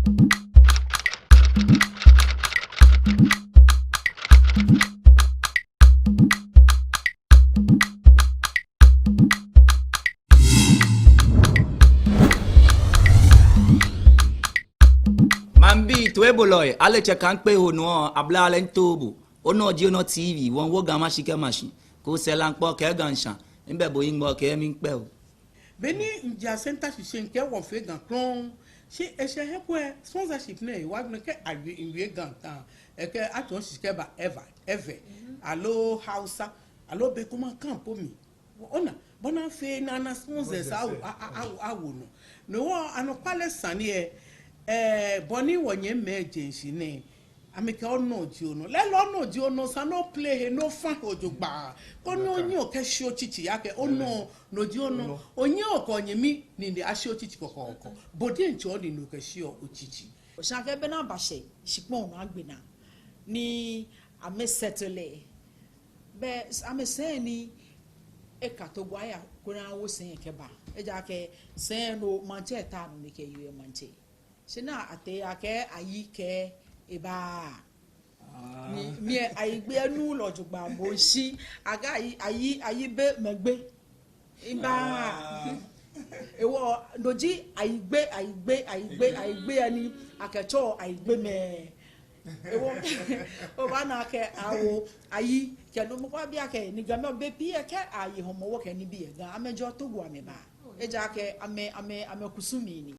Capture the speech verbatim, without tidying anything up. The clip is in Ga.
Maŋbii, toibolɔi, ale tsɛ kaŋkpe ho nɔ, abla ale ŋtoo bo. Onɔ ji onɔ T V, wɔŋwo Ga mashi kɛ mashi. Ko sɛɛ laŋkpɔ kɛ Ga ŋsha, ŋbɛ bo hiŋmɔ kɛ mi ŋkpɛ o. Beni ŋja Centre shishi ŋkɛɛ wɔfee Ga krɔŋŋ. Shi eshɛ he kwɛ sponsorship nɛɛ, wɔgbɛnɛ kɛ awie, ŋwie Ga ta. Ekɛ atsɔ shishi kɛba Ewe, Ewe. Aloo Hausa, aloo be ko maŋ kan po mli. Ona, bɔ ni afee ni ana sponsors awo, a, a, awo, awo nɔ. No hewɔ anɔkwale sane lɛ, eh, bɔ ni wɔnyɛmimɛi je shishi nɛɛ, amɛkɛɛ onɔ ji onɔ. Lɛɛlɛŋ onɔ ji onɔ, esa ni oplay he, ni ofã he jogbaŋŋ. Koni onyiɛ okɛshi otsitsi, akɛ onɔ, no ji onɔ. Onyiɛ okɛ onyɛmi nine ashi otsitsi kɔkɔɔkɔ. Bo diɛŋtsɛ onine okɛshi otsitsi. Oshã akɛ be ni abashɛ shikpɔŋ nɔ agbe naa ni amɛ settle lɛ. Bɛ amɛsɛɛ ni eka Togo aya koni awo sɛi kɛba. Ejaakɛ sɛi nɔ maŋtsɛ ta nɔ ni kɛ yɛ maŋtsɛ. Shi ni atee akɛ Ayi kɛ eba. Ni, ni Ayigbe nu lɔ jogbaŋŋ bo shi. Akɛ Ayi, Ayi, Ayi be mɛgbe. Eba. Ewɔ, no ji Ayigbe, Ayigbe, Ayigbe, Ayigbe ni akɛtsɛɔ Ayigbe mɛi. Ewɔ, obaana akɛ awo Ayi, kɛ no mɔ ko abi akɛ, ni Gamɛi be pii lɛ kɛ aye Hɔmɔwɔ kɛ nibii yɛ Ga, amɛjɛɔ Togo amɛba. Ejaakɛ amɛ, amɛ, amɛkusum mli ni.